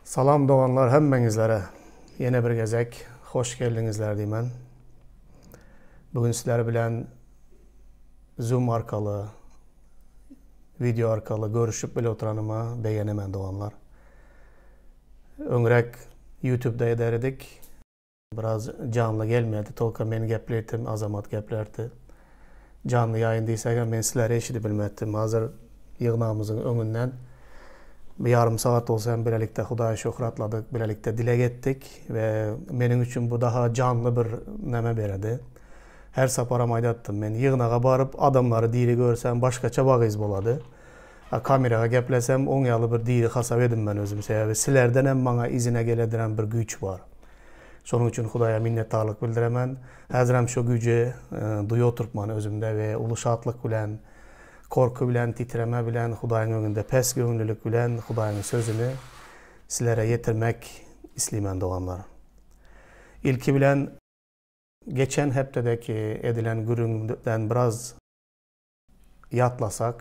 Salam doganlar hemmeňizlere ýene bir gezek hoş geldiňizler diýmen. Bu gün sizler bilen Zoom arkaly wideo arkaly görüşip bile oturanyma begenemen doganlar. Öňräk YouTube'da eder edik. Biraz janly gelmedi. Tolka men gepletdim, Azamat geplerdi. Janly ýaýyn diýsegem men sizleri eşidip bilmetdim. Hazir ýygnagymyzyň öňünden bir ýarym sagat bolsa hem bilelikde Hudaýy şöhratladyk, bilelikde dileg etdik we meniň üçin bu daha janly bir neme beredi. Her saparam aýdatdym, men ýygnaga baryp adamlary diri görsem başgaça wagyz bolady. A kameraga geplesem oň ýaly bir diri hasap edinmen özüm sebäbi silerdenem maňa yzyna gelediren bir güýç bar. Şonuň üçin Hudaýa minnetdarlyk bildiremen. Häzirem şo güýji duýup oturpman özümde we uly şatlyk bilen, korky bilen, titreme bilen Hudaýyň öňünde pes göwünlilik bilen Hudaýyň sözüni silere ýetirmek islimen doganlar. Ilki bilen geçen hepdedeki edilen gürrüňden biraz ýatlasak,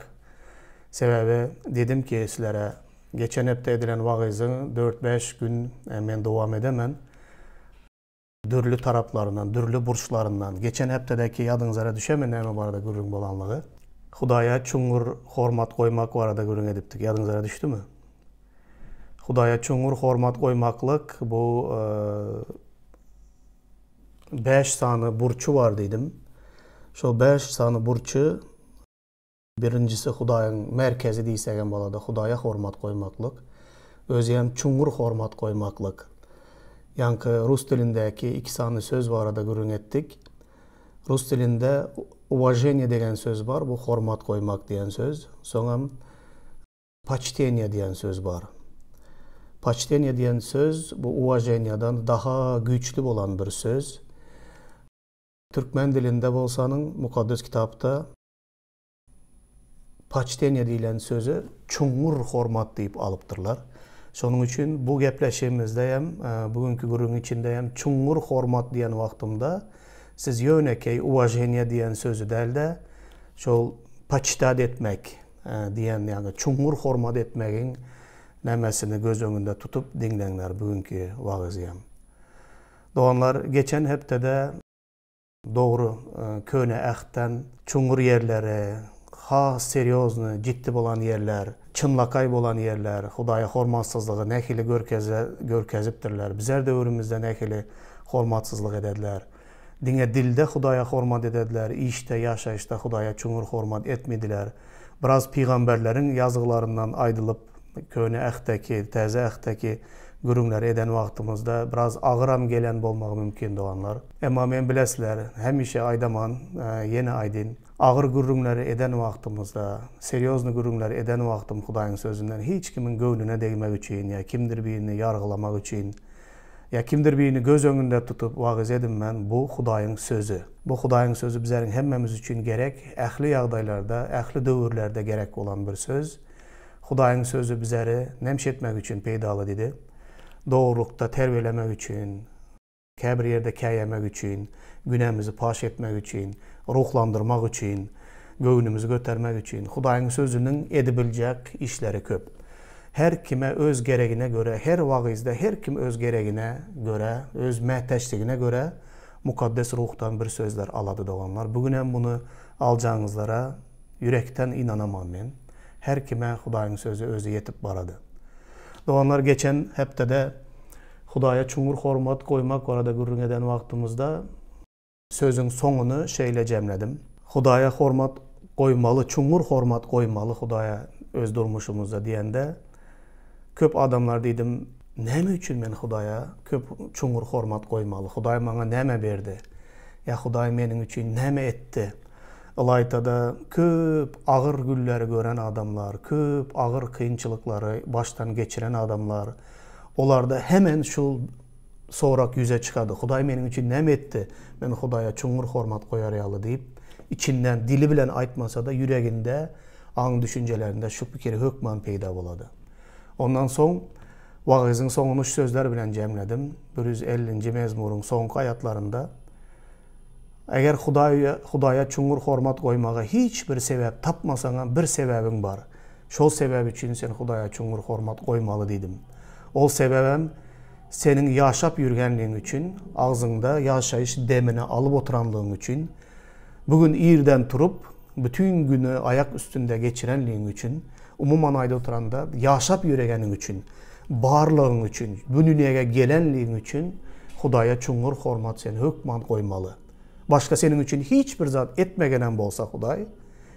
sebäbi diýdim ki sizlere, geçen hepde edilen wagyzy dört-bäş gün men dowam edemen. Dürli taraplaryndan, dürli burçlaryndan. Geçen hepdedeki ýadyňyzara düşemi näme barada gürrüň bolanlygy? Hudaýa çuňňur hormat goýmak barada gürrüň edipdik. Ýadyňyzara düşdümi? Hudaýa çuňňur hormat goýmaklyk bu Bäş sany burçy bar diýdim. Şol bäş sany burçy birinjisi Hudaýyň merkezi diýsegem bolady, Hudaýa hormat goýmaklyk. Özi hem çuňňur hormat goýmaklyk. Ýaňky rus dilindäki iki sany söz barada gürrüň etdik. Rus dilinde uwaženiýe degen söz bar, bu hormat goýmak diýen söz. Soňam Poçteniýe diýen söz bar. Poçteniýe diýen söz bu uwaženiýadan daha güýçli bolan bir söz. Türkmen dilinde bolsanyň Mukaddes Kitapda poçteniýe diýlen sözi çuňňur hormat diýip alypdyrlar. Şonuň üçin bu gepleşigimizde hem, bu günki gürrüň içinde hem çuňňur hormat diýen wagtymda siz ýönekeý uwaženiýe diýen sözi däl-de, şol poçtat etmek, Diýen ýaly çuňňur hormat etmegiň nämesini göz öňünde tutup diňleňler bu günki wagyzyam. Doganlar, geçen hepdede dogry Köne Ähtden çuňňur ýerleri, has serýozny, jitdi bolan ýerler, çynlakaý bolan ýerler, Hudaýa hormatsyzlygy nähili görkezipdirler, bizer döwrümizde nähili hormatsyzlyk edediler. Diňe dilde Hudaýa hormat edediler, işde, ýaşaýyşda Hudaýa çuňňur hormat etmediler. Biraz pygamberleriň ýazgylaryndan aýdylyp, Köne Ähtdäki, Täze Ähtdäki gürrüňleri eden wagtymyzda biraz agyram gelen bolmagy mümkin, doganlar. Emma men bilesizler, hemişe aýdaman, ýene aýdyn, agyr gürrüňleri eden wagtymyzda, serýozny gürrüňleri eden wagtym Hudaýyň Sözünden hiç kimiň göwnüne degmek üçin ýa kimdir birini ýargylamak üçin Ýa kimdir birini göz öňünde tutup wagyz edinmän, bu Hudaýyň Sözi. Bu Hudaýyň Sözi bizleriň hemmemiz üçin gerek, ähli ýagdaýlarda, ähli döwürlerde gerek bolan bir söz. Hudaýyň Sözi bizleri nemş etmek üçin peýdaly diýdi. Dogrulykda terbiýelemek üçin, käbir ýerde käýemek üçin, günämizi paş etmek üçin, ruhlandyrmak üçin, göwnümizi götermek üçin Hudaýyň Sözüniň edibiljek işleri köp. Her kime öz geregine görä, her wagyzda her kim öz geregine görä, öz mätäçligine görä Mukaddes Ruhdan bir sözler alady doganlar. Bu günem muny aljagyňyzlara ýürekden ynanaman men. Her kime Hudaýyň sözi özi ýetip barady. Doganlar geçen hepdede Hudaýa çuňňur hormat goýmak barada gürrüň eden wagtymyzda, Sözüň soňuny şeýle jemledim. Hudaýa hormat goýmaly, çuňňur hormat goýmaly Hudaýa öz durmuşymyzda diýende, köp adamlar diýdim, näme üçin men Hudaýa köp çuňňur hormat goýmaly? Hudaý maňa näme berdi? Ýa Hudaý meniň üçin näme etdi? Ylaýta-da köp agyr günleri gören adamlar, köp agyr kynçylyklary başdan geçiren adamlar, olarda hemen şul Sorak ýüze çykady. Hudaý meniň üçin näme etdi? Men Hudaýa çuňňur hormat goýar ýaly diýip, içinden, dili bilen aýtmasa-da, ýüreginde, aň-düşünjelerinde şu pikir hökman peýda bolady. Ondan soň wagyzyň soňuny şu sözler bilen jemledim, 150-nji mezmuryň soňky aýatlarynda, Eger Hudaýa, Hudaýa çuňňur hormat goýmaga hiç bir sebäp tapmasaňam, bir sebäbiň bar. Şol sebäp üçin sen Hudaýa çuňňur hormat goýmaly diýdim. Ol sebäbem seniň ýaşap ýürgenligiň üçin, agzyňda ýaşaýyş demini alyp oturanlygyň üçin, bu gün irden turup, bütin güni aýak üstünde geçirenligiň üçin, umuman aýdyp oturanda, ýaşap ýöregeniň üçin, barlygyň üçin, bu dünýäge gelenligiň üçin Hudaýa çuňňur hormat sen hökman goýmaly. Başga seniň üçin hiç bir zat etmegenem bolsa Hudaý,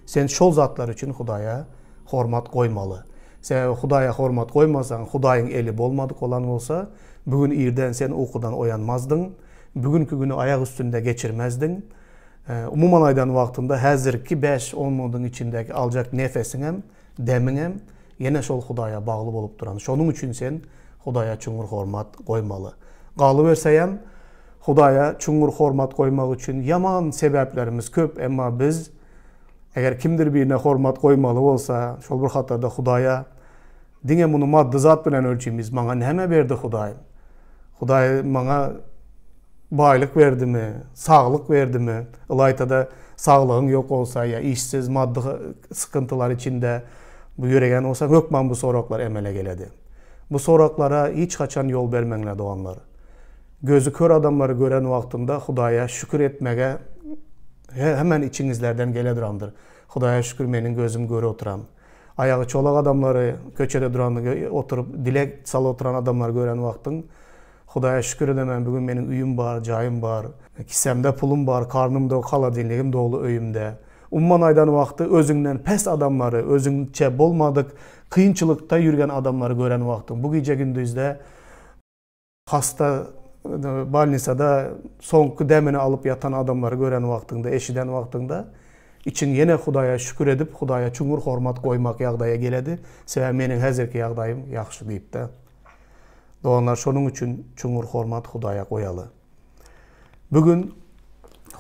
sen şol zatlar üçin Hudaýa hormat goýmaly. Sebäbi Hudaýa hormat goýmasaň, Hudaýyň eli bolmadyk bolan bolsa, bu gün irden sen ukudan oýanmazdyň, bu günki güni aýak üstünde geçirmezdiň. Umuman aýdan wagtynda häzirki bäş-on minudyň içindäki aljak nefesiňem, demiňem ýene şol Hudaýa bagly bolup duran. Şonuň üçin sen Hudaýa çuňňur hormat goýmaly. Galyberseýem, Hudaýa çuňňur hormat goýmak üçin ýaman sebäplerimiz köp, emma biz eger kimdir birine hormat goýmaly bolsa, şol bir hatarda Hudaýa diňe muny maddy zat bilen ölçeýmiz, maňa näme berdi Hudaý? Hudaý maňa baýlyk berdimi, saglyk berdimi? Ylaýta-da saglygyň ýok bolsa ýa işsiz, maddy sykyntylar içinde bu ýöreýän bolsaň, hökman bu soraglar emele geledi. Bu soraglara hiç haçan ýol bermeňler doganlar. Gözi kör adamlary gören wagtymda Hudaýa şükür etmege hemen içiňizlerden gele durandyr. Hudaýa şükür meniň gözüm göre oturan. Aýagy çolak adamlary köçede duran oturyp dileg salyp oturan adamlary gören wagtyň Hudaýa şükür edemen bugün meniň öýüm bar, jaýym bar, kisämde pulum bar, karnym dok, holodilnigim doly öýümde. Umuman aýdan wagty özüňden pes adamlary, özüňçe bolmadyk kynçylykda ýürgen adamlary gören wagtyň bu gije gündizde Hasta bolnisada soňky demini alyp ýatan adamlary gören wagtyňda, eşiden wagtyňda içiň ýene Hudaýa şükür edip, Hudaýa çuňňur hormat goýmak ýagdaýa geledi. Sebäbi meniň häzirki ýagdaýym ýagşy diýip-de. Doganlar, şonuň üçin çuňňur hormat Hudaýa goýaly. Bu gün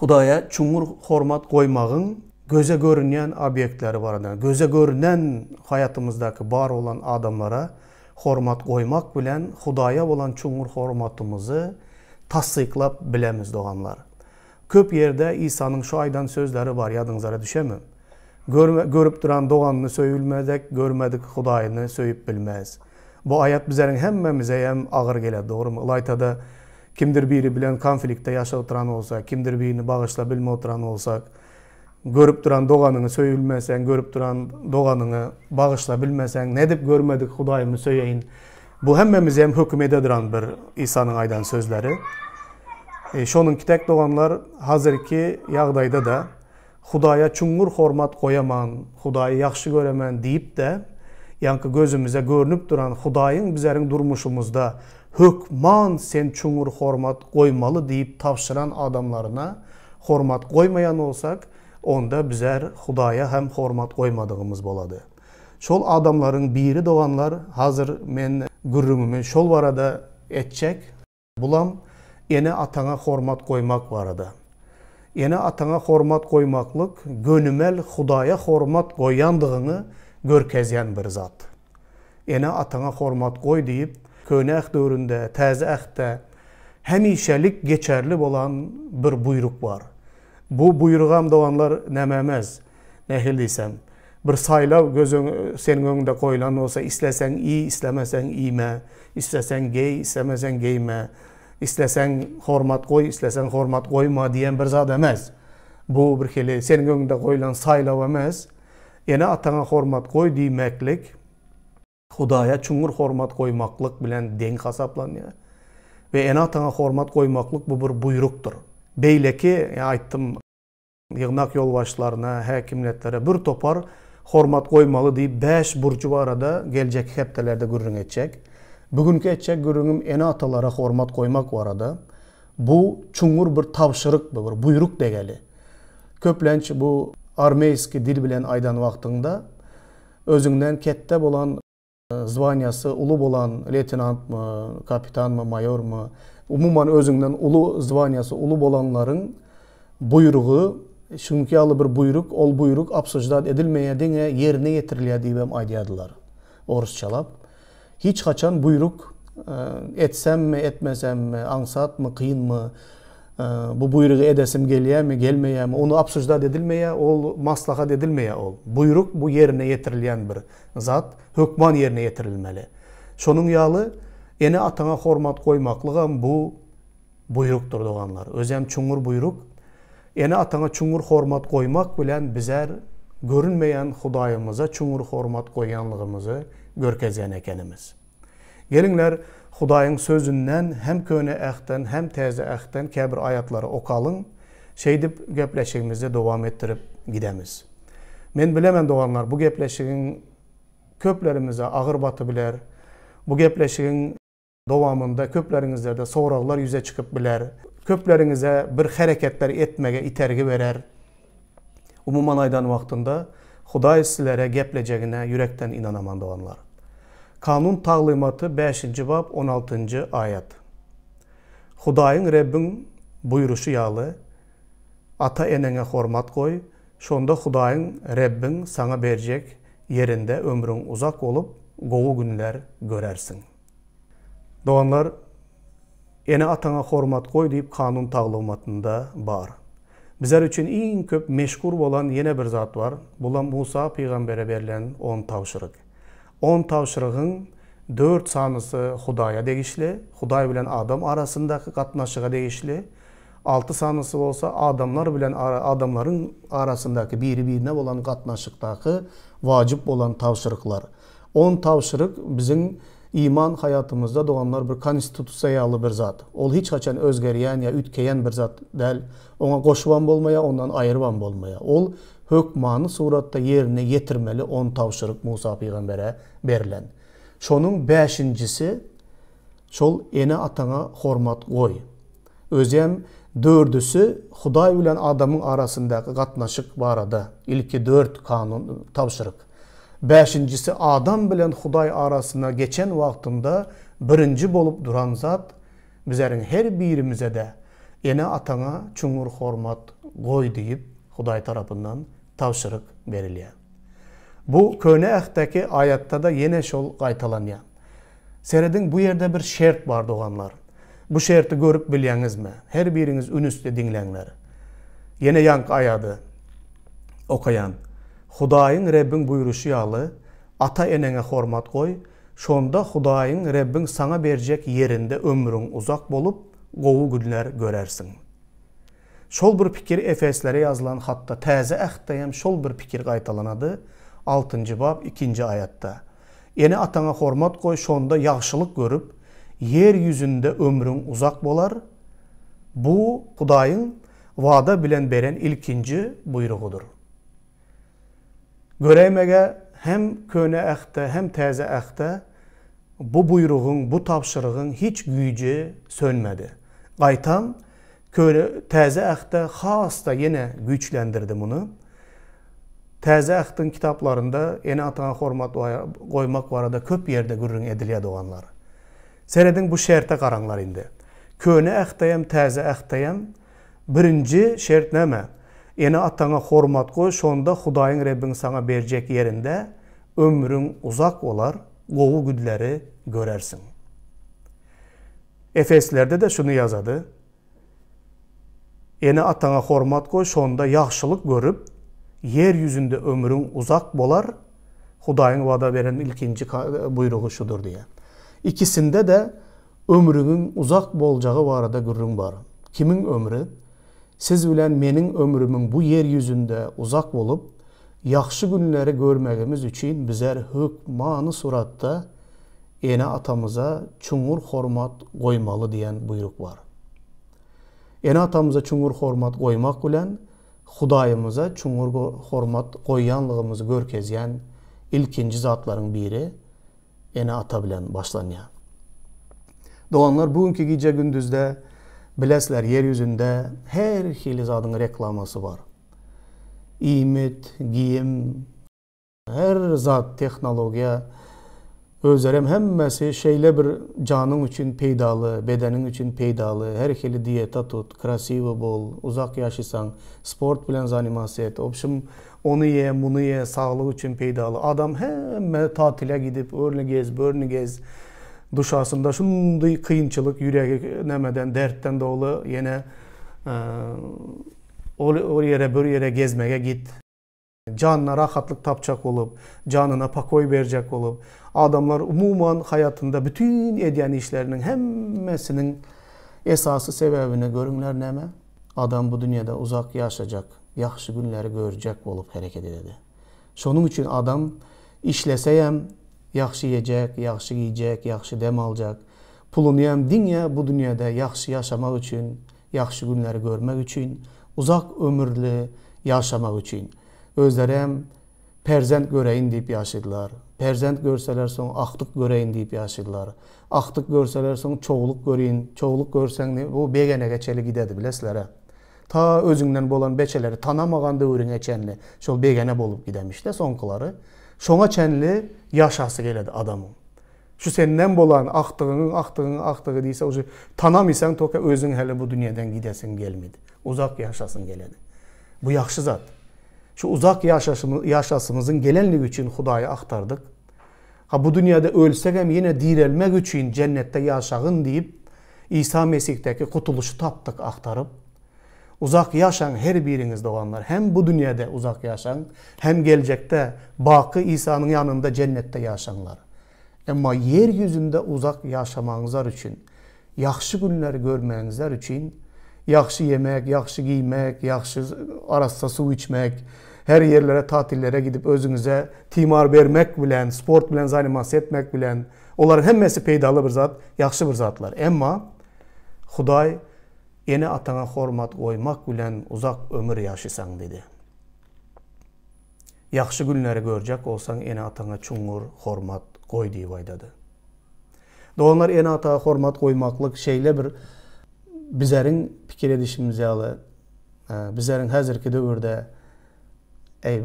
Hudaýa çuňňur hormat goýmagyň göze görünýän obýektleri barada, göze görünen haýatymyzdaky bar bolan adamlara hormat goýmak bilen Hudaýa bolan çuňňur hormatymyzy tassyklap bilemiz doganlar. Köp ýerde Isanyň şu aýdan sözleri bar ýadyňyzara düşemi? Görme, görüp duran doganyny söýülmezek, görmedik Hudaýyny söýüp bilmez. Bu aýat bizeriň hemmämizeýem agyr geler dogrymy? Ylaýtada kimdir biri bilen konfliktde ýaşap oturan bolsak, kimdir birini bagyşlap bilmän oturan bolsak, Görüp duran doganyňy söýülmeseň, görüp duran doganyňy bagyşla bilmeseň, nädip görmedik Hudaýymy söýeýin? Bu hemmämizi hem höküm ede duran bir Isanyň aýdan sözleri. E, şonuňki tek doganlar hazirki ýagdaýda-da Hudaýa çuňňur hormat goýaman, Hudaýy ýagşy göremen diýip-de, ýaňky gözümize görnüp duran Hudaýyň bizeriň durmuşymyzda hökman sen çuňňur hormat goýmaly diýip tabşyran adamlaryna Hormat goýmaýan bolsak, onda bizär Hudaýa hem hormat goýmadygymyz bolady. Şol adamlaryň biri doganlar, hazir men gürrüňimi şol barada etjek. Bulam ene-ataňa hormat goýmak barada. Ene-ataňa hormat goýmaklyk gönümel Hudaýa hormat goýýandygyňy görkezýän bir zat. Ene-ataňa hormat goý diýip, Köne Äht döwründe, Täze Ähtde hemişelik geçerli bolan bir buýruk bar. Bu buýrugam doganlar näme emes, nähili diýsem, bir saýlaw göz seniň öňüňde goýlan bolsa, isleseň iý, islemeseň iýme, isleseň geý, islemeseň geýme, isleseň hormat goý, isleseň hormat goýma diýen bir zat emes. Bu bir hili seniň öňüňde goýlan saýlaw emes. Ene-ataňa hormat goý diýmeklik Hudaýa çuňňur hormat goýmaklyk bilen deň hasaplanýar. We ene-ataňa hormat goýmaklyk bu bir buýrukdyr. Beýleki, ýa aýtdym, ýygnak ýolbaşçylaryna, häkimletlere bir topar hormat goýmaly diýip bäş burjy barada geljekki hepdelerde gürrüň etjek. Bu günki etjek gürrüňim ene-atalara hormat goýmak barada. Bu çuňňur bir tabşyryk, bu bir buýruk degeli. Köplenç bu armeýski dil bilen aýdan wagtyňda özüňden ketde bolan zwaniýasy uly bolan leýtenantmy, kapitanmy, maýormy, umuman özüňden uly zwaniýasy uly bolanlaryň buýrugy şuňky ýaly bir buýruk, ol buýruk obsuždat edilmeýär, diňe ýerine ýetirilýär diýibem aýdýardylar orusçalap. Hiç haçan buýruk etsemmi, etmesemmi, aňsatmy, kynmy, bu buýrugy edesim gelýärmi, gelmeýärmi, ony obsuždat edilmeýär, ol maslahat edilmeýär ol. Buýruk bu ýerine ýetirilýän bir zat, hökman ýerine ýetirilmeli. Şonuň ýaly. Ene-ataňa hormat goýmaklygam bu buýrukdyr doganlar. Özem çuňňur buýruk. Ene-ataňa çuňňur hormat goýmak bilen bizler görünmeýän Hudaýymyza çuňňur hormat goýýanlygymyzy görkezýän ekenimiz. Geliňler, Hudaýyň Sözünden hem Köne Ähtden, hem Täze Ähtden käbir aýatlary okalyň, şeýdip gepleşigimizi dowam etdirip gidemiz. Men bilemen doganlar, bu gepleşigiň köplerimize agyr baty biler. Bu gepleşigiň dowamynda köpleriňizlerde soraglar ýüze çykyp biler. Köpleriňize bir hereketler etmege itergi berer. Umuman aýdan wagtynda Hudaý sizlere geplejegine ýürekden ynanaman doganlar. Kanun taglymaty bäşinji bap on altynjy aýat. Hudaýyň Rebbiň buýruşy ýaly ata-eneňe hormat goý, şonda Hudaýyň Rebbiň saňa berjek ýerinde ömrüň uzak bolup, gowy günler görersiň. Doganlar, ene-ataňa hormat goý diýip kanun taglymatynda bar. Bizler üçin iň köp meşhur bolan ýene bir zat bar, bulam Musa pygambere berlen on tabşyryk. On tabşyrygyň dört sanysy Hudaýa degişli, Hudaý bilen adam arasyndaky gatnaşyga degişli, alty sanysy bolsa adamlar bilen adamlaryň arasyndaky biri-birine bolan gatnaşykdaky wajyp bolan tabşyryklar. On tabşyryk biziň iman haýatymyzda doganlar bir konstitusiýa ýaly bir zat. Ol hiç haçan özgerýän ýa üýtgeýän bir zat däl. Oňa goşubam bolmaýar, ondan aýyrybam bolmaýar. Ol hökmany suratda ýerine ýetirmeli on tabşyryk Musa pygambere berlen. Şonuň bäşinjisi şol ene-ataňa hormat goý. Özem dördüsi Hudaý bilen adamyň arasyndaky gatnaşyk barada, ilki dört kanun, tabşyryk. Bäşinjisi adam bilen Hudaý arasyna geçen wagtynda birinji bolup duran zat, bizeriň her birimize-de ene-ataňa çuňňur hormat goý diýip Hudaý tarapyndan tabşyryk berilýär. Bu Köne Ähtdäki aýatda-da ýene şol gaýtalanýar. Serediň, bu ýerde bir şert bar, doganlar. Bu şerti görüp bilýäňizmi? Her biriňiz ünüsli diňläňler. Ýene ýaňky aýady okaýan. Hudaýyň Rebbiň buýruşy ýaly, ata-eneňe hormat goý, şonda Hudaýyň Rebbiň saňa berjek ýerinde ömrüň uzak bolup, gowy günler görersiň. Şol bir pikir Efeslere ýazylan hatda, Täze Ähtde hem şol bir pikir gaýtalanady, altynjy bap, ikinji aýatda. Ene-ataňa hormat goý, şonda ýagşylyk görüp, ýer ýüzünde ömrüň uzak bolar. Bu Hudaýyň wada bilen beren ilkinji buýrugydyr. Göräýmäge hem Köne Ähtde, hem Täze Ähtde bu buýrugyň, bu tabşyrygyň hiç güýji sönmedi. Gaýtam, Köne, Täze Ähtde has-da ýene güýçlendirdi muny. Täze Ähtiň kitaplarynda ene-ataňa hormat goýmak barada köp ýerde gürrüň edilýär doganlar. Serediň bu şerte garaňlar indi. Köne Ähtde hem, Täze Ähtde hem birinji şert näme? Ene-ataňa hormat goý, şonda Hudaýyň Rebbiň saňa berjek ýerinde ömrüň uzak bolar, gowy günleri görersiň. Efeslerde-de şuny ýazady, Ene-ataňa hormat goý, şonda ýagşylyk görüp, ýer ýüzünde ömrüň uzak bolar, Hudaýyň wada beren ilkinji buýrugy şudur diýýär. Ikisinde-de ömrüňiň uzak boljagy barada gürrüň bar. Kimiň ömri? Siz bilen meniň ömrümiň bu ýer ýüzünde uzak bolup, ýagşy günleri görmegimiz üçin bizler hökmany suratda ene-atamyza çuňňur hormat goýmaly diýen buýruk bar. Ene-atamyza çuňňur hormat goýmak bilen, Hudaýymyza çuňňur hormat goýýanlygymyzy görkezýän ilkinji zatlaryň biri ene-ata bilen başlanýar. Doganlar, bu günki gije-gündizde bilesizler, ýer ýüzünde her hili zadyň reklamasy bar. Iýmit, geýim, Her zat tehnologiýa, özlerem hemmesi şeýle bir janyň üçin peýdaly, bedeniň üçin peýdaly, her hili dieta tut, krasiwy bol, uzak ýaşysaň, sport bilen zanimasiýa et, obşim ony ýe, muny ýe, saglyk üçin peýdaly. Adam hemme tatile gidip, örni gez, börni gez, duşasynda şundy kynçylyk, ýüregi nämeden, dertden doly, ýene ol ýere, bir ýere gezmege git. Janyna rahatlyk tapjak bolup, janyna pokoý berjek bolup, adamlar umuman haýatynda bütin edýän işleriniň hemmesiniň esasy sebäbini görüňler näme? Adam bu dünýede uzak ýaşajak, ýagşy günleri görjek bolup hereket ededi. Şonuň üçin adam işleseýem ýagşy iýjek, ýagşy geýjek, ýagşy dem aljak, pulunyam diňe bu dünýede ýagşy ýaşamak üçin, ýagşy günleri görmek üçin, uzak ömürli ýaşamak üçin. Özlerem perzent göreýin diýip ýaşadylar. Perzent görseler soň agtyk göreýin diýip ýaşadylar. Agtyk görseler soň çowluk görin, çowluk görseň bu begenege çeli gidedi bilesizler-ä. Ta özüňden bolan beçeleri tanamagan döwrüňe çenli şol begene bolup gidemişde soňkylary. Şoňa çenli ýaşasy geledi adamyň. Şu senden bolan agtygyňyň agtygyňyň agtygy diýse uje tanamysaň toka özüň häli bu dünýeden gidesiň gelmedi. Uzak ýaşasyň geledi. Bu ýagşy zat. Şu uzak ýaşasymyzyň gelenligi üçin Hudaýy agtardyk. Ha bu dünýede ölsegem ýene direlmek üçin jennetde ýaşagyn diýip Isa Mesihdäki gutulyşy tapdyk agtaryp. Uzak ýaşaň her biriňiz doganlar hem bu dünýede uzak ýaşaň hem geljekde baky Isanyň ýanynda jennetde ýaşaňlar. Emma ýer ýüzünde uzak ýaşamagyňyzar üçin ýagşy günleri görmäňizler üçin ýagşy ýemek ýagşy geýmek ýagşy arassa suw içmek her ýerlere tatillere gidip özüňize timar bermek bilen sport bilen zanimasýa etmek bilen olaryň hemmesi peýdaly bir zat ýagşy bir zatlar emma Hudaý Ene-ataňa hormat goýmak bilen uzak ömür ýaşysaň diýdi. Ýagşy günleri görjek bolsaň ene-ataňa çuňňur hormat goý diýip aýdady. Doganlar ene-ata hormat goýmaklyk şeýle bir bizeriň pikir edişimiz ýaly bizeriň häzirki döwürde eý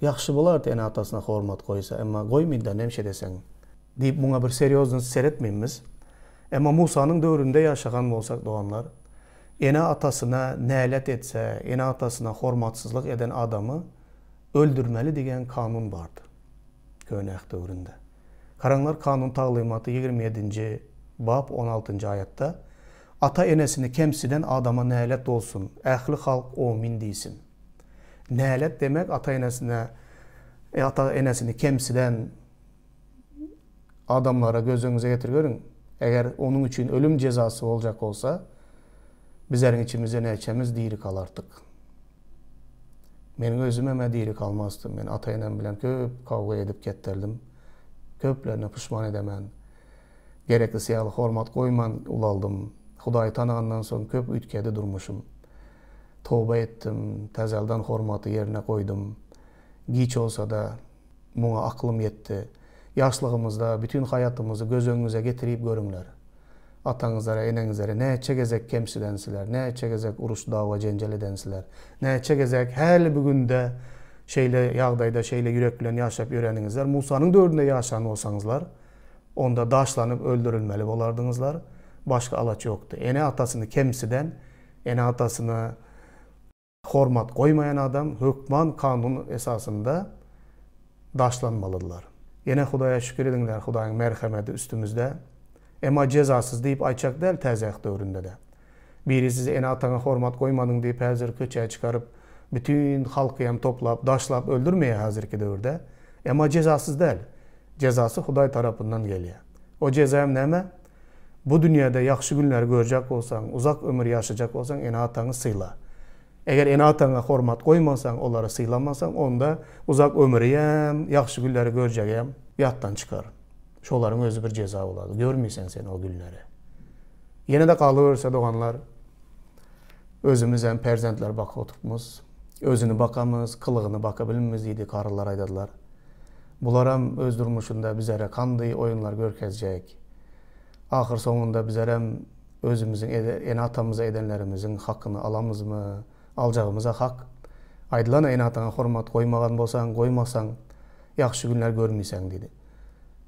ýagşy bolardy ene-atasyna hormat goýsa emma goýmyda nemşe deseň Diýip muňa bir serýozny seretmeýmiz. Emma Musanyň döwründe ýaşagan bolsak doganlar, ene-atasyna nälet etse, ene-atasyna hormatsyzlyk eden adamy öldürmeli diýen kanun bardy. Köne Äht döwründe. Garaňlar Kanun taglymaty 27-nji bap 16-njy aýatda, Ata-enesini kemsiden adama nälet bolsun, ähli halk omyn diýsin. Nälet demek ata-enesine ata-enesini kemsiden Adamlara göz öňüňize getirip görüň, eger onuň üçin ölüm jezasy boljak bolsa, bizleriň içimizde näçemiz diri galardyk? Meniň özümem-ä diri galmazdym. Men ata-enem bilen köp kawga edip ketdeldim. Köplerine puşman edemen. Gereklisi ýaly hormat goýman ulaldym. Hudaýy tanagandan soň köp üýtgedi durmuşym. Toba etdim, täzelden hormaty ýerine goýdum. Giç bolsa-da, Muňa aklym ýetdi. Ýaşlygymyzda bütin haýatymyzy göz öňüňize getirip görüňler. Ataňyzlara, eneňizlere näçe gezek kemsidensiler, näçe gezek uruş, dawa, jenjel edensiler, näçe gezek häli bu günde şeýle ýagdaýda, şeýle ýürek bilen ýaşap ýöreniňizler, Musanyň döwründe ýaşan bolsaňyzlar, onda daşlanyp öldürilmeli bolardyňyzlar, başga alaç ýokdy. Ene-atasyny kemsiden, ene-atasyna Hormat goýmaýan adam hökman kanun esasynda daşlanmalydylar. Ýene Hudaýa şükür ediňler Hudaýyň merhemedi üstümizde. Emma jezasyz diýip aýtjak däl täze äht döwründede. Biri sizi ene ataňa hormat goýmadyň diýip häzir köçä çykaryp bütin halkyam toplap daşlap öldürmeýär häzirki döwürde. Emma jezasyz däl. Jezasy Hudaý tarapyndan gelýär. O jeza hem näme? Bu dünýäde ýagşy günleri görjek bolsaň, uzak ömür ýaşajak bolsaň ene-ataňy syla. Eger ene-ataňa hormat goýmasaň, olary sylamasaň, onda uzak ömürem, ýagşy günleri görjegem ýatdan çykar. Şolaryň özi bir jeza bolar. Görmeýseň sen o günleri. Ýene-de galyberse doganlar, özümizem perzentler bakyp oturypmyz. Özüni bakamyz, kylygyny baka bilmimiz diýdi, garylar aýdadylar. Bularam öz durmuşynda bizere kandy oýunlar görkezjek. Ahyr soňunda bizerem özümiziň ene-atamyza edenlerimiziň hakyny alamyzmy? Aljagymyza hak. Aýdylana ene-ataňa hormat goýmagan bolsaň, goýmasaň, ýagşy günler görmüýseň diýdi.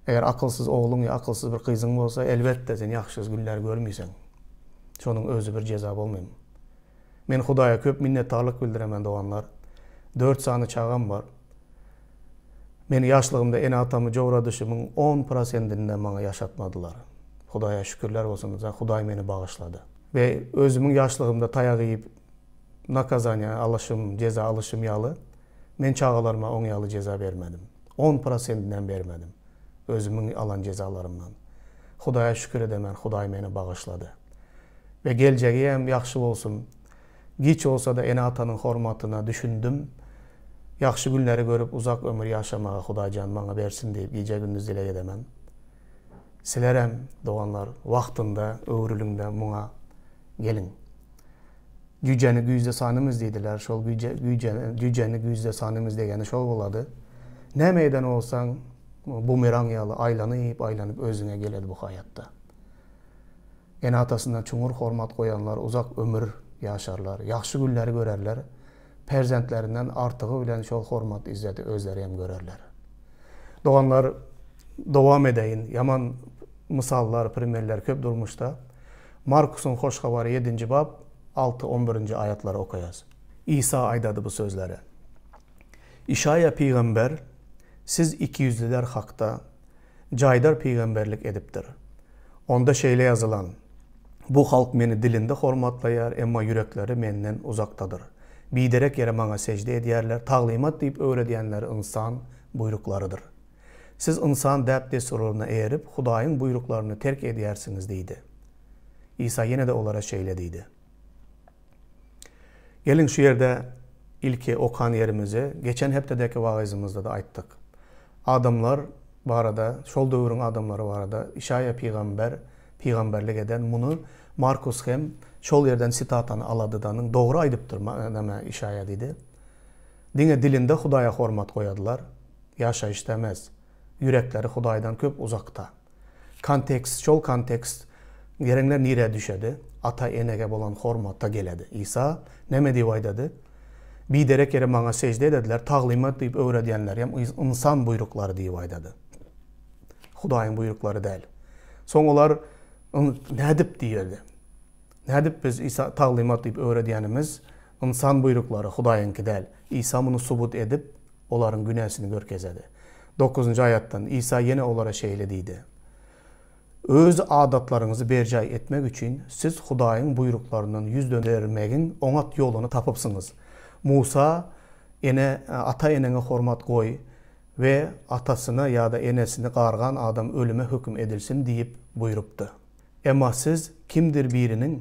Eger akylsyz ogluň ýa akylsyz bir gyzyň bolsa, elbetde sen ýagşy günler görmüýseň. Şonuň özi bir jeza bolmaýmy? Men Hudaýa köp minnetdarlyk bildiremen doganlar. Dört sany çagam bar. Men ýaşlygymda ene-atamy jowradyşymyň on prosendinde maňa ýaşatmadylar. Hudaýa şükürler bolsun, Hudaý meni bagyşlady. We özümiň ýaşlygymda taýak iýip nakazaniýa alyşym, jeza alyşym ýaly. Men çagalaryma oň ýaly jeza bermedim. On prosentinem bermedim. Özümiň alan jezalarymdan. Hudaýa şükür edemen, Hudaý meni bagyşlady. We geljegiem ýagşy bolsun. Giç bolsa-da ene-atanyň hormatyna düşündim. Ýagşy günleri görüp uzak ömür ýaşamaga Hudaýjan maňa bersin diýip gije-gündiz dileg edemen. Silerem, doganlar, wagtynda öwrüliň-de muňa geliň. Jüýjäni güýzde sanymyz diýdiler. Şol güýje, güýjäni, jüýjäni güýzde sanymyz degeni şol bolady. Näme eden bolsaň, bumerang ýaly aýlanyp-aýlanyp özüňe geledi bu haýatda. Ene-atasyna çuňňur hormat goýanlar uzak ömür ýaşarlar, ýagşy günleri görerler, perzentlerinden artygy bilen şol hormat-yzzeti özleri hem görerler. Doganlar, dowam edeýin, ýaman mysallar, primerler köp durmuşda. Markusyň Hoş Habary ýedinji bap, alty, on birinji aýatlary okaýas. Isa aýdady bu sözleri. Işaýa pygamber siz ikiýüzlüler hakda jaýdar pygamberlik edipdir. Onda şeýle ýazylan, Bu halk meni dilinde hormatlaýar, emma ýürekleri menden uzakdadyr. Biderek ýere maňa sežde edýärler, taglymat diýip öwredýänleri ynsan buýruklarydyr. Siz ynsan däp-dessurlaryna eýerip, Hudaýyň buýruklaryny terk edýärsiňiz diýdi. Isa ýene-de olara şeýle diýdi. Geliň şu ýerde ilki okan ýerimizi geçen hepdedeki wagyzymyzda-da aýtdyk. Adamlar barada, şol döwrüň adamlary barada Işaýa pygamber pygamberlik eden, muny Markus hem şol ýerden sitatany aladydanyň dogry aýdypdyr näme Işaýa diýdi. Diňe dilinde Hudaýa hormat goýadylar, ýaşaýyşda emes. Ýürekleri Hudaýdan köp uzakda. Kontekst şol kontekst gereňler nirä düşedi? Ata enege bolan hormata geledi. Isa neme diýip aýdady? Biderek ýere maňa sežde edediler, taglymat diýip öwredýänleri hem ynsan buýruklary diýip aýdady. Hudaýyň buýruklary däl. Soň olar nädip diýerdi. Nädip biz Isa taglymat diýip öwredýänimiz ynsan buýruklary Hudaýyňky däl. Isa muny subut edip olaryň günäsini görkezedi. Dokuzynjy aýatdan Isa ýene olara şeýle diýdi, Öz adatlaryňyzy berjaý etmek üçin siz Hudaýyň buýruklaryndan ýüz döndermegiň oňat ýoluny tapypsyňyz. Musa, Ene, ata-eneňe hormat goý we atasyny ýa-da enesini gargan adam ölüme höküm edilsin diýip buýrupdy. Emma siz kimdir biriniň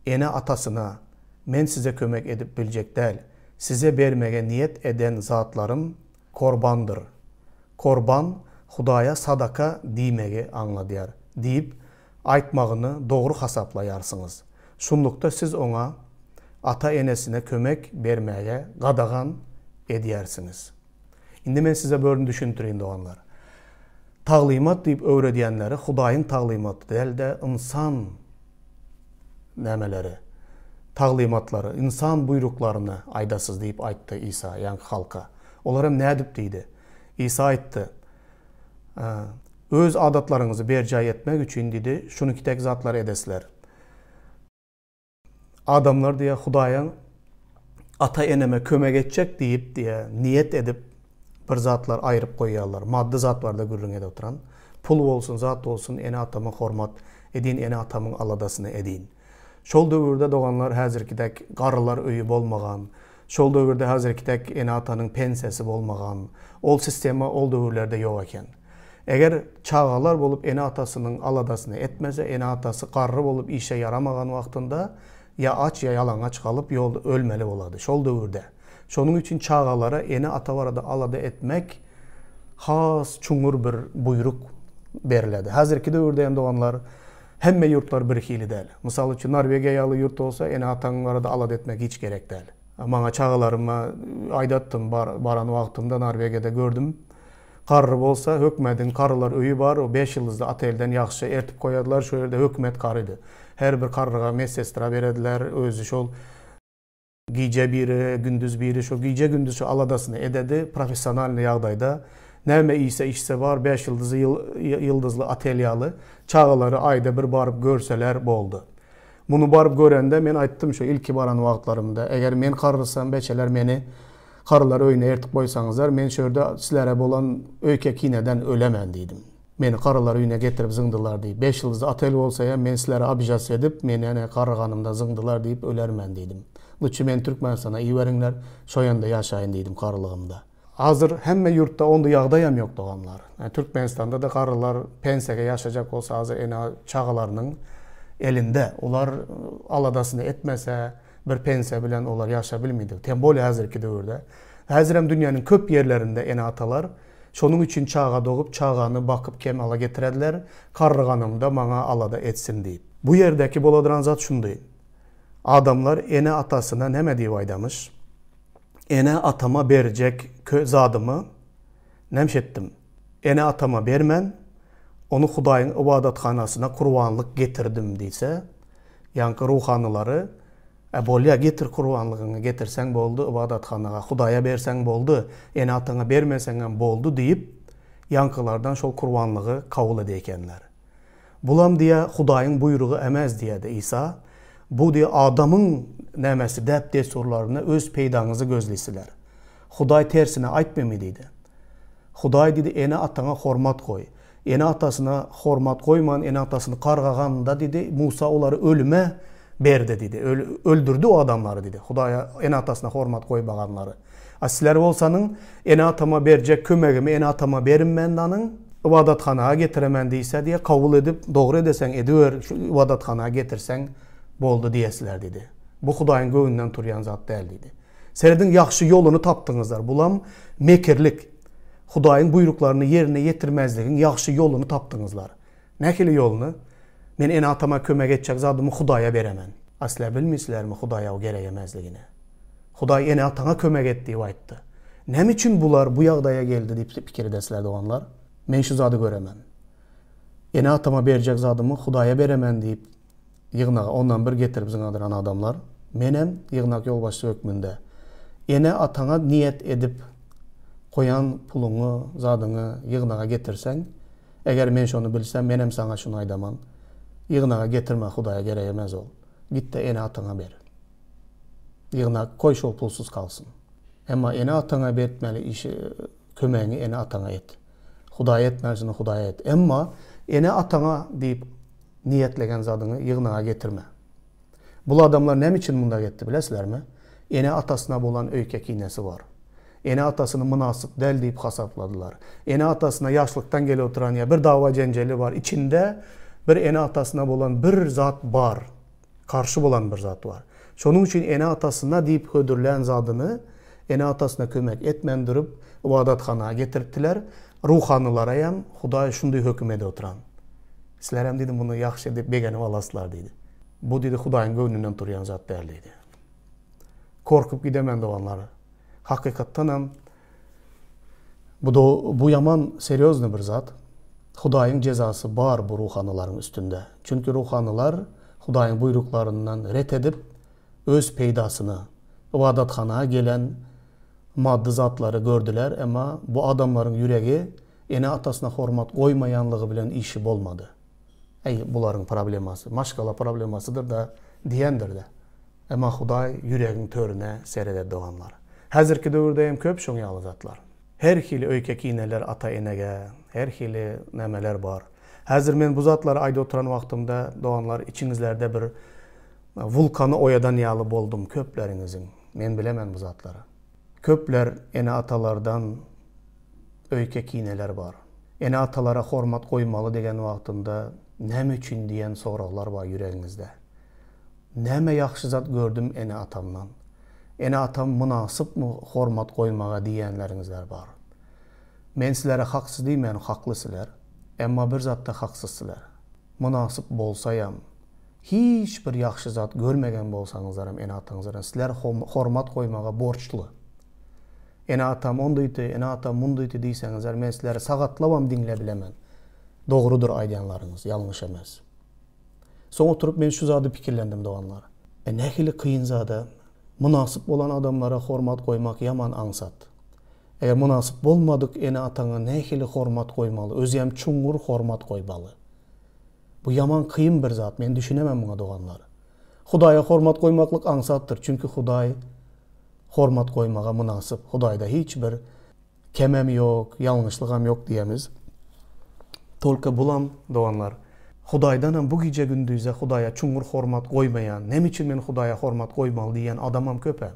ene-atasyna, Men size kömek edip biljek däl, size bermege niýet eden zatlarym korbandyr. Korban, Hudaýa sadaka diýmegi aňladýar diýip aýtmagyny dogry hasaplaýarsyňyz. Şunlukda siz oňa ata-enesine kömek bermäge gadagan edýärsiňiz. Indi men size börün düşündireýin doganlar. Taglymat diýip öwredýänleri Hudaýyň taglymaty däl-de ynsan nämeleri, taglymatlary, ynsan buýruklaryny aýdasyz diýip aýtdy Isa ýaňky halka. Olar hem nädip diýdi. Isa aýtdy, Öz adatlaryňyzy berjaý etmek üçin diýdi, şunukitek zatlary edesizler. Adamlar diýýär, Hudaýyň ata-eneme kömek etjek diýip diýýär, niýet edip bir zatlar aýryp goýýarlar. Maddy zat barada gürrüň edip oturan. Pul bolsun, zat bolsun, ene-atama hormat edin, ene-atamyň aladasyny edin. Şol döwürde doganlar häzirki dek garrylar öýi bolmagan. Şol döwürde häzirki dek ene-atanyň pensiýasy bolmagan. Ol sistema ol döwürlerde ýok eken. Eger çagalar bolup ene-atasynyň aladasyny etmese, ene-atasy garry bolup işe ýaramagan wagtynda ýa aç ýa ýalaňaç galyp ýolda ölmeli bolady. Şol döwürde. Şonuň üçin çagalara ene-ata barada alada etmek has çuňňur bir buýruk beriledi. Häzirki döwürde hem doganlar hemme ýurtlar birhili däl. Mysal üçin Norwegiýa ýaly ýurt bolsa ene-ataň barada alada etmek hiç gerek däl. Maňa çagalaryma aýdatdym baran wagtymda Norwegiýada gördüm. Garry bolsa hökmediň garrylar öýi bar, o beş ýyldyzly otelden ýagşy ertip goýardylar, şo ýerde hökümet garydy. Her bir garryga medsestra berediler, özi şol gije biri, gündiz biri, şo gije-gündiz şo aladasyny ededi, professionalnyý ýagdaýda. Näme iýse içse bar, beş ýyldyzy ýyldyzly otel ýaly, çagalary aýda bir baryp görseler boldy. Muny baryp görende men aýtdym şo ilki baran wagtlarymda, eger men garrysam beçeler meni Garrylar öýüne ertip goýsaňyzlar, men şu ýerde sizlere bolan öýke-kineden ölemen diýdim. Meni garrylar öýüne getirip zyňdylar diýip. Beş ýyldyzly otel bolsa hem men sizlere obijats edip, meni ene garryganymda zyňdylar diýip ölermen diýdim. Luçi meni Türkmenistana iberiňler, şo ýanda ýaşaýyn diýdim garrylygymda. Hazir hemme ýurtda onda ýagdaýam ýok doganlar. Türkmenistanda-da garrylar pensiýaga ýaşajak bolsa hazir ene çagalarynyň elinde. Olar aladasyny etmese bir pensiýa bilen olar ýaşa bilmeýdir. Tem bolýa häzirki döwürde. Häzirem dünýäniň köp ýerlerinde ene-atalar şonuň üçin çaga dogup çagany bakyp kemala getirediler, garryganymda maňa alada etsin diýip. Bu ýerdäki boladyran zat şundy. Adamlar ene-atasyna näme diýip aýdamyş? Ene-atama berjek kö zadymy nämiş etdim? Ene-atama bermän, ony Hudaýyň ybadathanasyna kurbanlyk getirdim diýse, ýaňky ruhanylary, Ä, bolýa, getir kurbanlygyňy, getirseň boldy ybadathanaga, Hudaýa berseň boldy, ene-ataňa bermeseňem boldy diýip, ýaňkylardan şol kurbanlygy kabul edeýkenler. Bulam diýýä Hudaýyň buýrugy emez diýýädi Isa. Bu diýýä adamyň nämesi däp-dessurlaryny öz peýdaňyzy gözleýsiler. Hudaý tersine aýtmymy diýdi. Hudaý diýdi ene-ataňa hormat goý. Ene-atasyna hormat goýman ene-atasyny gargaganda diýdi Musa olary ölüme berdi diýdi. Öldürdi o adamlary diýdi. Hudaýa ene-atasyna hormat goýmaganlary. A sizler bolsanyň, ene-atama berjek kömegimi ene-atama berinmän danyň, ybadathana getiremen diýse diýe, kabul edip, dogry edeseň ediber, şu ybadathana getirseň boldy diýesiler diýdi. Bu Hudaýyň göwnünden turýan zat däl diýdi. Serediň ýagşy ýoluny tapdyňyzlar. Bulam mekirlik. Hudaýyň buýruklaryny ýerine ýetirmezligiň ýagşy ýoluny tapdyňyzlar. Nähili ýoluny? Men ene-atama kömek etjek zadymy Hudaýa beremen. A sizler bilmeýsilermi Hudaýa o gerek emesligini? Hudaý ene-ataňa kömek et diýip aýtdy. Näme üçin bular bu ýagdaýa geldi diýip pikir edesiler doganlar? Men şu zady göremen. Ene-atama berjek zadymy Hudaýa beremen diýip ýygnaga ondan bir getirip zyňadyran adamlar. Menem ýygnak ýolbaşçysy hökmünde ene-ataňa niýet edip goýan puluňy, zadyňy ýygnaga getirseň, Eger men şony bilsem, menem saňa şuny aýdaman. Ýygnaga getirme, Hudaýa gerek emez ol. Git-de ene-ataňa ber. Ýygnak, goý şol pulsuz galsyn. Emma ene-ataňa bertmeli işi, kömegiňi ene-ataňa et. Hudaýa etmelisini Hudaýa et. Emma ene-ataňa diýip niýetlegen zadyňy ýygnaga getirme. Bul adamlar näme üçin mundak etdi bilesizlermi? Ene-atasyna bolan öýke-kinesi bar. Ene-atasyny mynasyp däl diýip hasapladylar. Ene-atasyna ýaşlykdan gelip oturan ýa bir dawa-jenjeli bar. Içinde bir ene-atasyna bolan bir zat bar. Garşy bolan bir zat bar. Şonuň üçin ene-atasyna diýip hödürlän zadyny ene-atasyna kömek etmän durup ybadathana getiripdiler. Ruhanylara hem Hudaý şunday höküm edip oturan. Sizlerem diýdi muny ýagşy edip begenip alaslar diýdi. Bu diýdi Hudaýyň göwnünden turýan zat däl diýdi. Korkup gidemen doganlar. Hakykatdanam bu do bu ýaman serýozny bir zat. Hudaýyň jezasy bar bu ruhanylaryň üstünde. Çünki ruhanylar Hudaýyň buýruklaryndan ret edip öz peýdasyna ybadathana gelen maddy zatlary gördüler, emma bu adamlaryň ýüregi ene-atasyna hormat goýmaýanlygy bilen işi bolmady. Äý, bularyň problemasy, maşgala problemasydyr-da diýendir-dä. Emma Hudaý ýüregiň törüne sereder doganlar. Häzirki döwürde hem köp şoň ýaly zatlar. Her hili öýke-kineler ata-enege, her hili nämeler bar. Häzir men bu zatlary aýdyp oturan wagtymda, doganlar, içiňizlerde bir wulkany oýadan ýaly boldum köpleriňiziň. Men bilemen bu zatlary. Köpler ene-atalardan öýke-kineler bar. Ene-atalara hormat goýmaly degen wagtynda näme üçin diýen soraglar bar ýüregiňizde. Näme ýagşy zat gördüm ene-atamdan? Ene-atam mynasypmy hormat goýmaga diýýänleriňizler bar. Men sizlere haksyz diýmän hakly sizler. Emma bir zatda haksyz sizler. Mynasyp bolsaýam, hiç bir ýagşy zat görmegen bolsaňyzlaram ene-ataňyzlardan sizler hormat goýmaga borçly. Ene-atam ondyýty, ene-atam mundyýty diýseňizler, men sizleri sagatlabam diňle bilemen. Dogrudyr aýdýanlaryňyz, ýalňyş emes. Soň oturyp men şu zady pikirlendim doganlar. E nähili kyn zada, mynasyp bolan adamlara hormat goýmak ýaman aňsat. Eger mynasyp bolmadyk ene-ataňa nähili hormat goýmaly, özem çuňňur hormat goýmaly. Bu ýaman kyn bir zat, men düşünemem muňa doganlar. Hudaýa hormat goýmaklyk aňsatdyr, çünki Hudaý hormat goýmaga mynasyp. Hudaýda hiç bir kemem ýok, ýalňyşlygam ýok diýemiz. Tolko bulam, doganlar, Hudaýdanam bu gije-gündizde Hudaýa çuňňur hormat goýmaýan, näme üçin men Hudaýa hormat goýmaly diýýän adamam köp-ä.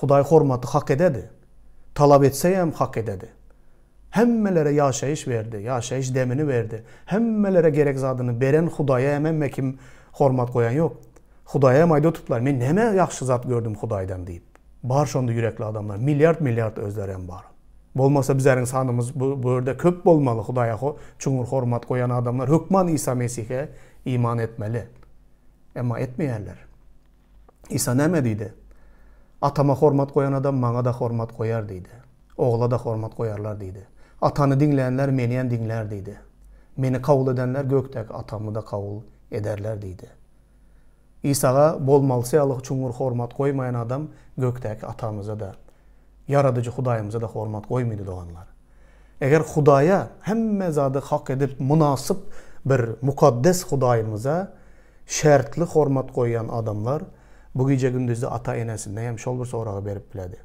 Hudaý hormaty hak ededi. Talap etseýem hak ededi. Hemmelere ýaşaýyş berdi, ýaşaýyş demini berdi. Hemmelere gerek zadyny beren Hudaýa hem hemme kim hormat goýan ýok. Hudaýa hem aýdyp oturdylar, men näme ýagşy zat gördüm Hudaýdan diýip. Bar şonda ýürekli adamlar, milliard-milliard özleri hem bar. Bolmasa bizleriň sanymyz bu bu ýerde köp bolmaly Hudaýa çuňňur hormat goýan adamlar hökman Isa Mesihe iman etmeli. Emma etmeýärler. Isa näme diýdi? Atama hormat goýan adam maňa-da hormat goýar diýdi. Ogla-da hormat goýarlar diýdi. Atany diňlänler meni hem diňlär diýdi. Meni kabul edenler gökdäki Atamy-da kabul ederler diýdi. Isaga bolmalysy ýaly çuňňur hormat goýmaýan adam gökdäki Atamyza-da, Ýaradyjy Hudaýymyza-da hormat goýmaýdy doganlar. Eger Hudaýa hemme zady hak edip mynasyp bir mukaddes Hudaýymyza şertli hormat goýýan adamlar bu gije-gündizde ata-enesine hem şol bir soragy berip biledi.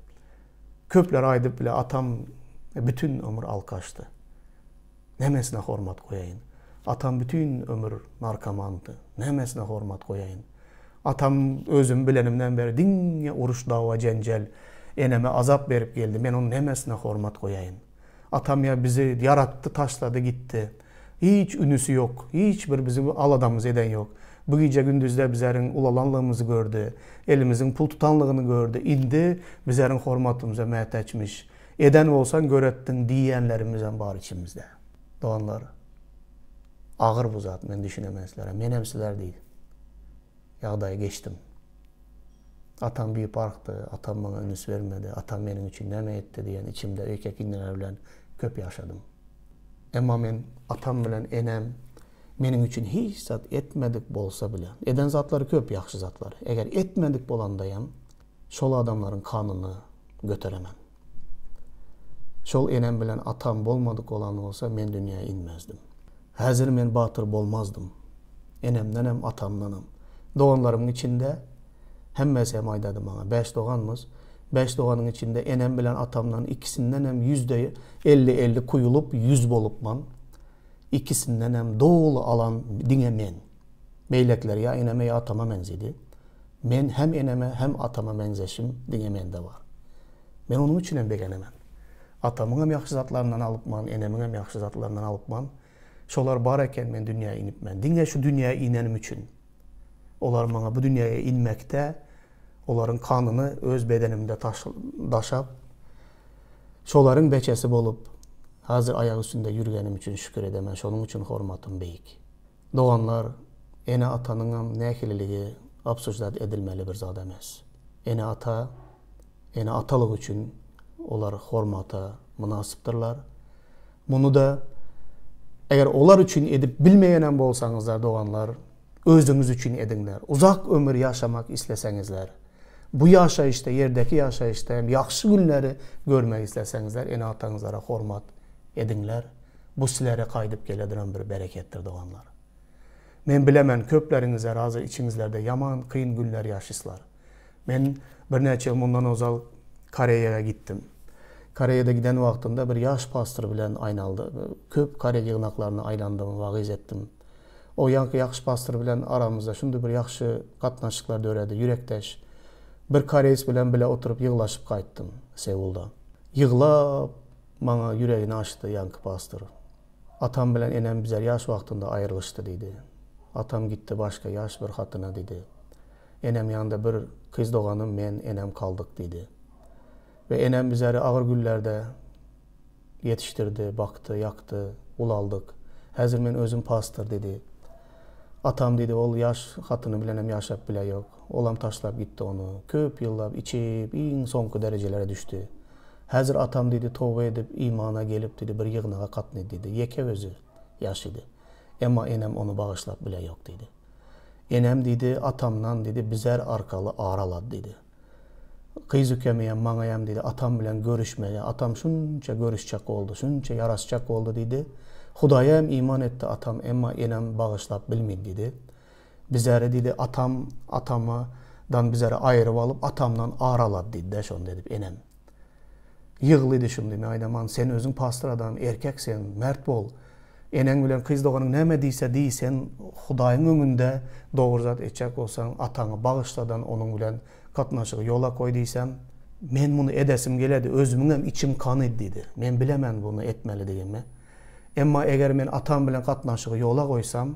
Köpler aýdyp bile atam bütin ömür alkaşdy. Nämesine hormat goýaýyn? Atam bütin ömür narkomandy. Nämesine hormat goýaýyn? Atam özüm bilenimden bäri diňe uruş, dawa, jenjel, eneme azap berip geldi. Men onuň nämesine hormat goýaýyn? Atam ýa bizi ýaratdy, taşlady gitdi. Hiç ünüsi ýok. Hiç bir bizi aladamyzy eden ýok. Bu gije-gündizde bizeriň ulalanlygymyzy gördi. Elimiziň pul tutanlygyny gördi. Indi bizeriň hormatymyza mätäçmiş. Eden bolsaň göretdiň diýýänlerimizem bar içimizde. Doganlar, agyr bu zat, men düşünemen sizlere. Menem sizler diý ýagdaýy geçdim. Atam biparhdy, atam maňa üns bermedi, atam meniň üçin näme etdi diýen içimde öýke-kineler bilen köp ýaşadym. Emma men atam bilen enem meniň üçin hiç zat etmedik bolsa bile, eden zatlary köp ýagşy zatlary, eger etmedik bolandaýam, Şol adamlaryň kanyny göteremen. Şol enem bilen atam bolmadyk bolan bolsa men dünýä inmezdim. Häzir men batyr bolmazdym. Enemdenem atamdanam. Doganlarymyň içinde hemmesi hem aýdady maňa. Bäş doganmyz. Bäş doganyň içinde enem bilen atamdan ikisindenem ýüzde elli-elli kuýulyp ýüz bolupman. Ikisindenem doly alan diňe men. Beýlekiler ýa eneme ýa atama meňzedi. Men hem eneme hem atama meňzeşim diňe mende bar. Men onuň üçin hem begenemen. Atamyň hem ýagşy zatlaryndan alypman, enemiň hem ýagşy zatlaryndan alypman. Şolar bar eken men dünýä inipmen. Diňe şu dünýä inenim üçin. Olar maňa bu dünýäge inmekde olaryň kanyny öz bedenimde daşap, şolaryň beçesi bolup, hazir aýak üstünde ýürgenim üçin şükür edemen. Şonuň üçin hormatym beýik. Doganlar, ene-atanyňam nähililigi obsuždat edilmeli bir zat emes. Ene-ata, ene-atalygy üçin olar hormata mynasypdyrlar. Muny-da eger olar üçin edip bilmeýänem bolsaňyzlar doganlar, özüňiz üçin ediňler. Uzak ömür ýaşamak isleseňizler, bu ýaşaýyşda, ýerdäki ýaşaýyşda hem ýagşy günleri görmek isleseňizler, ene-ataňyzlara hormat ediňler. Bu sizlere gaýdyp geleduran bir bereketdir doganlar. Men bilemen köpleriňizler hazir içiňizlerde ýaman kyn günler ýaşyslar. Men birnäçe ýyl mundan ozal Koreýaga gitdim. Koreýada giden wagtymda bir ýaş pastor bilen aýnaldy. Köp koreý ýygnaklaryna aýlandym, wagyz etdim. O ýaňky ýagşy pastor bilen aramyzda şundy bir ýagşy gatnaşyklar döredi, ýürekdeş. Bir koreýs bilen bile oturyp ýyglaşyp gaýtdym Seulda. Ýyglap Maňa ýüregini açdy ýaňky pastor. Atam bilen enem bizler ýaş wagtynda aýrylyşdy diýdi. Atam gitdi başga ýaş bir hatyna diýdi. Enem ýanynda bir kyz doganym men enem kaldyk diýdi. We enem bizleri agyr günlerde ýetişdirdi, bakdy, ýakdy, ulaldyk. Häzir men özüm pastor diýdi. Atam diýdi ol ýaş hatyny bilenem ýaşap bileýok. Olam taşlap gitdi ony. Köp ýyllap içip iň soňky derejelere düşdi. Häzir atam diýdi, toba edip, imana gelip diýdi, bir ýygnaga gatnady diýdi. Ýeke özi ýaşydy. Emma enem ony bagyşlap bileýok diýdi. Enem diýdi, atamdan diýdi, bizer arkaly ar alady diýdi. Gyz ükemeyem, maňaýam diýdi, atam bilen görüşmege, atam şunça görüşjek boldy, şunça ýaraşjak boldy diýdi. Hudaýa hem iman etdi atam, emma enem bagyşlap bilmedi diýdi. Bizeri diýdi, atam, atama dan bizeri aýryp alyp, atamdan ar alady diýdi-dä şonda edip enem. Ýyglydy şuny, men aýdaman, sen özüň pastor adam, erkek sen, mert bol. Eneň bilen gyz doganyň näme diýse diý, sen Hudaýyň öňünde dogry zat etjek bolsaň, ataňy bagyşladan onuň bilen gatnaşygy ýola goý diýsem, men muny edesim geledi, özümiňem içim kanydy diýdi. Men bilemen muny etmelidigimi. Emma eger men atam bilen gatnaşygy ýola goýsam,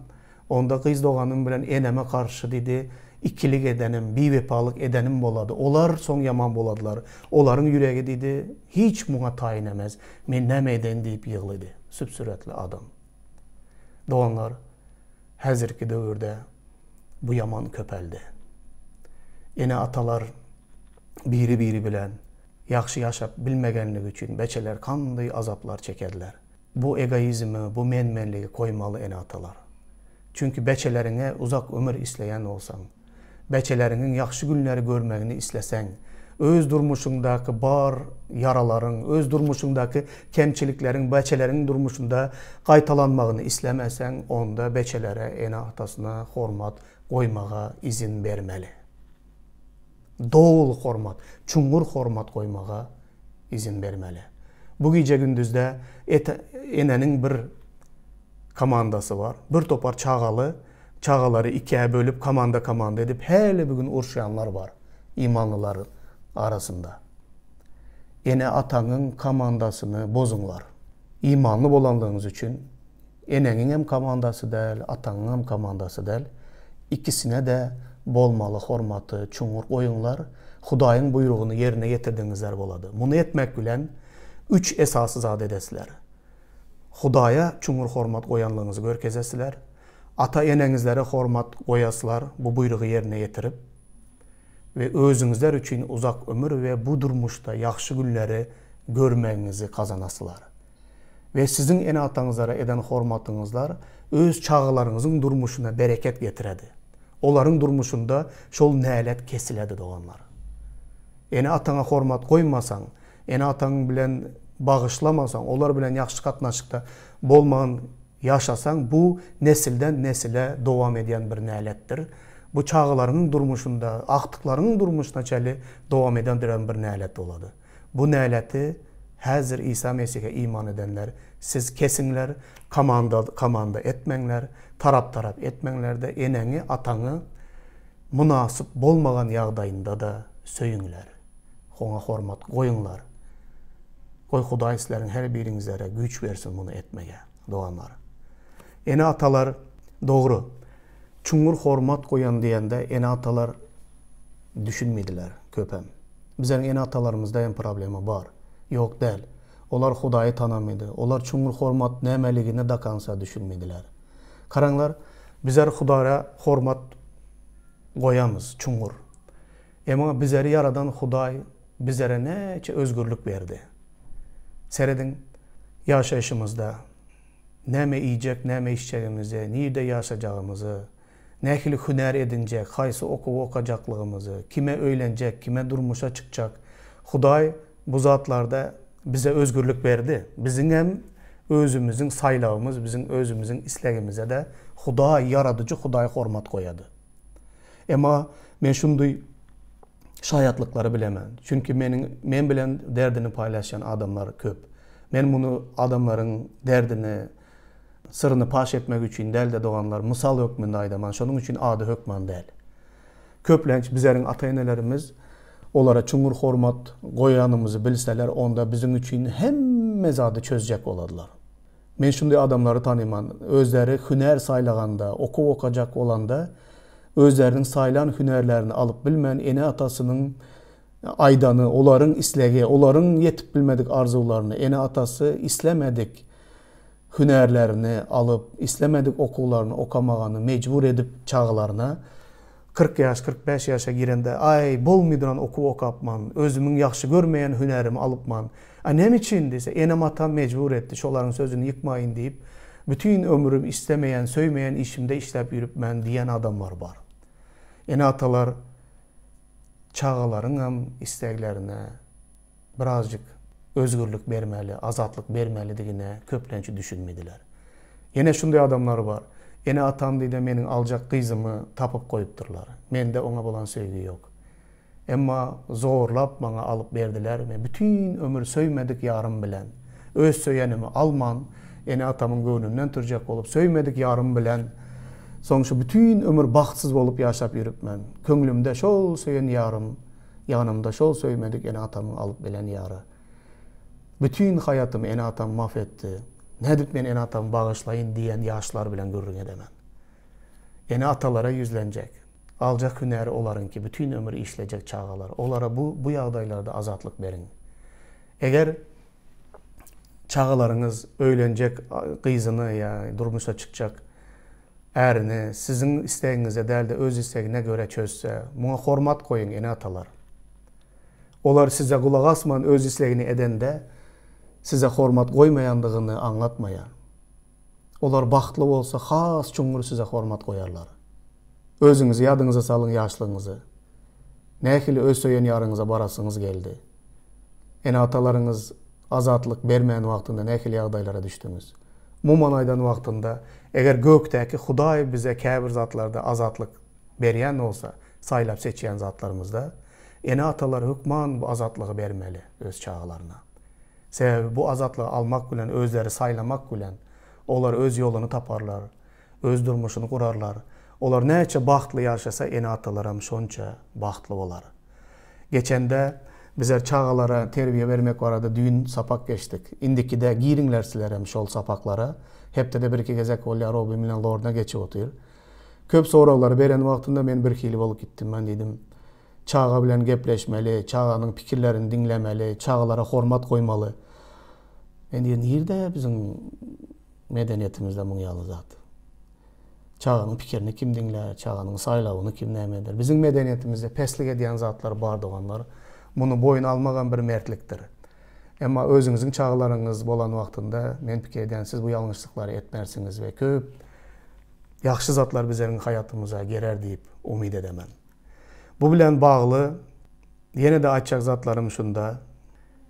onda gyz doganym bilen eneme garşy diýdi, ikilik edenim, biwepalyk edenim bolady. Olar soň ýaman boladylar. Olaryň ýüregi diýdi, hiç muňa taýyn emez. Men näme edeýin diýip ýyglydy. Süp-süretli adam. Doganlar, häzirki döwürde bu ýaman köpeldi. Ene-atalar biri-biri bilen ýagşy ýaşap bilmegenligi üçin beçeler kandy azaplar çekediler. Bu egoizmi, bu men-menligi goýmaly ene-atalar. Çünki beçeleriňe uzak ömür isleýän bolsaň, beçeleriňiň ýagşy günleri görmegini isleseň, öz durmuşyňdaky bar ýaralaryň, öz durmuşyňdaky kemçilikleriň beçeleriň durmuşynda gaýtalanmagyny islemeseň, onda beçelere ene-atasyna hormat goýmaga izin bermeli. Doly hormat, çuňňur hormat goýmaga izin bermeli. Bu gije-gündizde eneniň bir komandasy bar. Bir topar çagaly, çagalary ikä bölüp komanda-komanda edip häli bu gün uruşýanlar bar imanlylar arasynda. Ene-ataňyň komandasyny bozuňlar. Imanly bolanlygyňyz üçin Eneňiňem komandasy däl, ataňyňam komandasy däl. Ikisine-de bolmaly hormaty çuňňur goýuňlar. Hudaýyň buýrugyny ýerine ýetirdigiňizler bolady. Muny etmek bilen üç esasy zat edesiler. Hudaýa çuňňur hormat goýanlygyňyzy görkezesiler. Ata-eneňizlere hormat goýasylar bu buýrugy ýerine ýetirip we özüňizler üçin uzak ömür we bu durmuşda ýagşy günleri görmegiňizi gazanasylar. We siziň ene-ataňyzlara eden hormatyňyzlar öz çagalaryňyzyň durmuşyna bereket getiredi. Olaryň durmuşynda şol nälet kesiledi doganlar. Ene-ataňa hormat goýmasaň, ene-ataň bilen bagyşlamasaň, olar bilen ýagşy gatnaşykda bolman ýaşasaň bu nesilden nesile dowam edýän bir näletdir. Bu çagalaryňyň durmuşynda, agtyklaryňyň durmuşyna çenli dowam eden bir nälet bolady. Bu näleti häzir Isa Mesihe iman edenler siz kesiňler, komanda komanda etmeňler, tarap tarap etmeňlerde eneňi ataňy mynasyp bolmagan ýagdaýynda-da söýüňler. Oňa hormat goýuňlar. Goý Hudaý sizleriň her biriňizlere güýç bersin muny etmege, doganlar. Ene-atalar dogry, çuňňur hormat goýan diýende ene-atalar düşünmediler köpem. Bizleriň ene-atalarymyzda hem problema bar. Ýok däl. Olar Hudaýy tanamydy. Olar çuňňur hormat nämeligine do konca düşünmediler. Garaňlar, bizler Hudaýa hormat goýamyz çuňňur. Emma bizleri ýaradan Hudaý bizlere näçe özgürlik berdi. Serediň, ýaşaýşymyzda näme iýjek, näme içjegimizi, nirde ýaşajagymyzy, Nähili hünär edinjek, haýsy okuwy okajaklygymyzy, kime öýlenjek, kime durmuşa çykjak, Hudaý bu zatlarda bize özgürlik berdi. Biziňem özümiziň saýlawymyz, biziň özümiziň islegimize-de Hudaý, Ýaradyjy Hudaý hormat goýady. Emma men şundy şaýatlyklary bilemen. Çünki meniň men bilen derdini paýlaşýan adamlar köp. Men muny adamlaryň derdini Syryny paş etmek üçin däl-de doganlar, mysal hökmünde aýdaman, şonuň üçin ady hökman däl. Köplenç bizeriň ata-enelerimiz olara çuňňur hormat goýanymyzy bilseler, onda biziň üçin hemme zady çözjek boladylar. Men şunday adamlary tanyman, özleri hünär saýlaganda, okuw okajak bolanda, özleriniň saýlan hünärlerini alyp bilmän, ene-atasynyň aýdany, olaryň islegi, olaryň ýetip bilmedik arzuwlaryny, ene-atasy islemedik hünärlerini alyp, islemedik okuwlaryny okamagany mejbur edip çagalaryna 40 ýaş, 45 ýaşa girende, Aý, bolmydyran okuw okapman, özümiň ýagşy görmeýän hünärimi alypman. A näme üçin diýse, enem-atam mejbur etdi, şolaryň sözüni ýykmaýyn diýip, bütin ömrüm islemeýän, söýmeýän işimde işläp ýürüpmen diýen adamlar bar. Ene-atalar çagalaryňam isleglerine birazjyk özgürlik bermeli, azatlyk bermelidigine köplenç düşünmediler. Ýene şunday adamlar bar. Ene-atam diýde meniň aljak gyzymy tapyp goýupdyrlar. Mende oňa bolan söýgi ýok. Emma zorlap maňa alyp berdiler. Men bütin ömür söýmedik ýarym bilen, öz söýenimi alman, Ene-atamyň göwnünden turjak bolup, söýmedik ýarym bilen soň şu bütin ömür bagtsyz bolup ýaşap ýörüpmen. Köňlümde şol söýen ýarym, ýanymda şol söýmedik ene-atamyň alyp gelen ýary. Bütin haýatymy ene-atam maf etdi. Nädip men ene-atamy bagyşlaýyn diýen ýaşlar bilen gürrüň edemen. Ene-atalara ýüzlenjek. Aljak hünäri olaryňky, bütin ömür işlejek çagalar. Olara bu bu ýagdaýlarda azatlyk beriň. Eger çagalaryňyz öýlenjek gyzyny ýa durmuşa çykjak ärini siziň islegiňize däl-de öz islegine görä çözse, muňa hormat goýuň ene-atalar. Olar size gulak asman öz islegini edende, size hormat goýmaýandygyny aňlatmaýar. Olar bagtly bolsa has çuňňur size hormat goýarlar. Özüňizi ýadyňyza salyň ýaşlygyňyzy. Nähili öz söýen ýaryňyza barasyňyz geldi. Ene-atalaryňyz azatlyk bermän wagtynda nähili ýagdaýlara düşdüňiz. Umuman aýdan wagtynda, eger gökdäki Hudaý bize käbir zatlarda azatlyk berýän bolsa, saýlap seçýän zatlarymyzda, ene-atalar hökman bu azatlygy bermeli öz çagalaryna. Sebäbi bu azatlygy almak bilen, özleri saýlamak bilen, olar öz ýoluny taparlar, öz durmuşyny gurarlar. Olar näçe bagtly ýaşasa, ene-atalaram şonça bagtly bolar. Geçende bizler çagalara terbiýe bermek barada düýn sapak geçdik. Indikide giriňler sizlerem şol sapaklara. Hepdede bir-iki gezek bolýar, Robin bilen Lorna geçip otyr. Köp soraglary beren wagtynda men birhili bolup gitdim. Men diýdim, Çaga bilen gepleşmeli, çaganyň pikirlerini diňlemeli, çagalara hormat goýmaly. Men diýen nirde biziň medeniýetimizde muň ýaly zat? Çaganyň pikirini kim diňlär, çaganyň saýlawyny kim näme eder? Biziň medeniýetimizde peslik edýän zatlar bar doganlar. Muny boýun almagam bir mertlikdir. Emma özüňiziň çagalaryňyz bolan wagtynda men pikir edýän siz bu ýalňyşlyklary etmersiňiz we köp ýagşy zatlar bizeriň haýatymyza gerer diýip umyt edemen. Bu bilen bagly ýene-de aýtjak zatlarym şunda,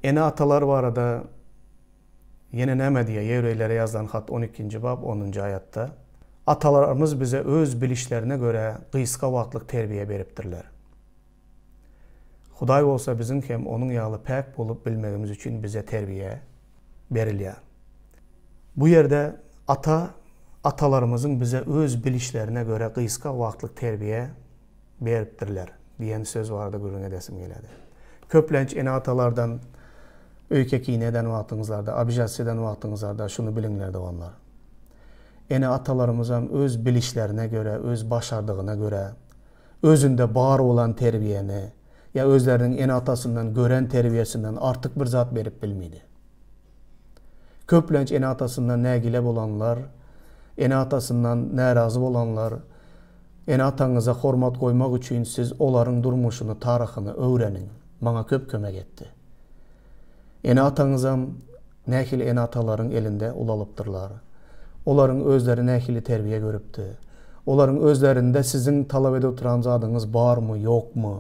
ene-atalar barada ýene näme diýýär Ýewreýlere ýazylan hat on ikinji bap onunjy aýatda, Atalarymyz bize öz bilişlerine görä gysga wagtlyk terbiýe beripdirler. Hudaý bolsa biziň hem Onuň ýaly päk bolup bilmegimiz üçin bize terbiýe berilýär. Bu ýerde ata atalarymyzyň bize öz bilişlerine görä gysga wagtlyk terbiýe beripdirler diýen söz barada gürrüň edesim gelýärdi. Köplenç ene-atalardan öýke-kine eden wagtyňyzlarda, obžatsiýa eden wagtyňyzlarda şuny biliňler doganlar. Ene-atalarymyzam öz bilişlerine görä, öz başardygyna görä özünde bar bolan terbiýäni ýa özleriniň ene-atasyndan gören terbiýesinden artyk bir zat berip bilmidi. Köplenç ene-atasyndan nägile bolanlar, ene-atasyndan närazy bolanlar, ene-ataňyza hormat goýmak üçin siz olaryň durmuşyny, taryhyny öwreniň. Maňa köp kömek etdi. Ene-ataňyzam nähili ene-atalaryň elinde ulalypdyrlar. Olaryň özleri nähili terbiýe görüpdi. Olaryň özlerinde siziň talap edip oturan zadyňyz barmy, ýokmy?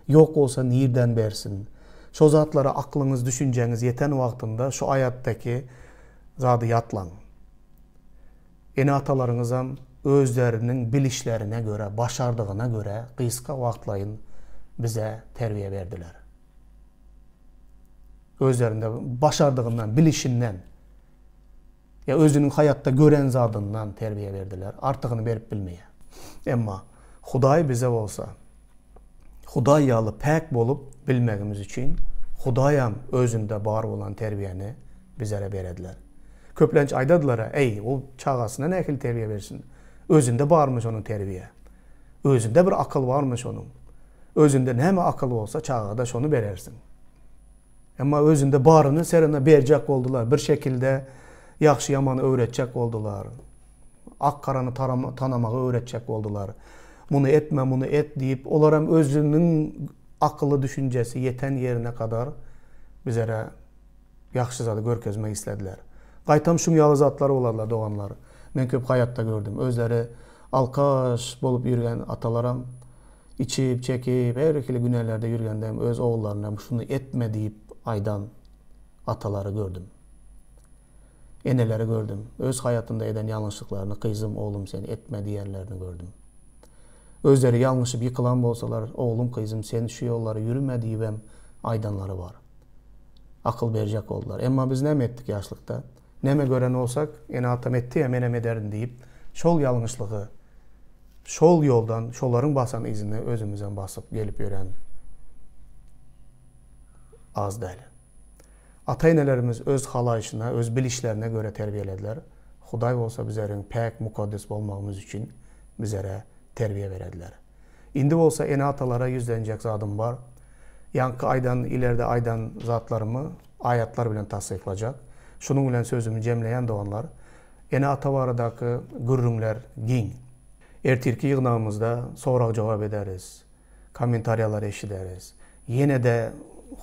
Ýok bolsa nirden bersin? Şo zatlara aklyňyz, düşünjäňiz ýeten wagtynda şu aýatdaky zady ýatlaň. Ene-atalaryňyzam özleriniň bilişlerine görä, başardygyna görä gysga wagtlaýyn bize terbiýe berdiler. Özlerinde başardygyndan, bilişinden ýa özüniň haýatda gören zadyndan terbiýe berdiler. Artygyny berip bilmeýär. Emma Hudaý bize bolsa, Hudaý ýaly päk bolup bilmegimiz üçin Hudaýam özünde bar bolan terbiýäni bizere berediler. Köplenç aýdadylar-a, Eý, ol çagasyna nähili terbiýe bersin? Özünde barmyş onuň terbiýe. Özünde bir akyl barmyş onuň. Özünde näme akyl bolsa çagada şony berersiň. Emma özünde baryny serine berjek boldular. Bir şekilde ýagşy ýamany öwretjek boldular. Ak garany tanamagy öwretjek boldular. Muny etme, muny et diýip, olaram özüniň akyly düşünjesi ýeten ýerine kadar bizere ýagşy zady görkezmek islediler. Gaýtam şuň ýaly zatlar bolarlar doganlar. Men köp haýatda gördüm. Özleri alkaş bolup ýürgen atalaram içip, çekip, her hili günälerde ýürgende hem öz ogullaryna şuny etme diýip aýdan atalary gördüm. Eneleri gördüm. Öz haýatynda eden ýalňyşlyklaryny gyzym, oglum sen etme diýenlerini gördüm. Özleri ýalňyşyp ýykylan bolsalar, oglum, gyzym sen şu ýollara ýürüme diýibem aýdanlary bar. Akyl berjek boldular. Emma biz näme etdik ýaşlykda? Näme gören bolsak, ene-atam etdi-ä, menem ederin diýip, şol ýalňyşlygy, şol ýoldan, şolaryň basan yzyny özümizem basyp gelip ýören az däl. Ata-enelerimiz öz halaýşyna, öz bilişlerine göre terbiýelediler. Hudaý bolsa bizeriň päk, mukaddes bolmagymyz üçin bizere terbiýe berediler. Indi bolsa ene-atalara ýüzlenjek zadym bar. Ýaňky aýdan, ileride aýdan zatlarymy aýatlar bilen tassyklajak. Şunuň bilen sözümi jemleýän doganlar. Ene-ata baradaky gürrüňler giň. Ertirki ýygnagymyzda sorag-jogap ederis, kommentariýalar eşideris. Ýene-de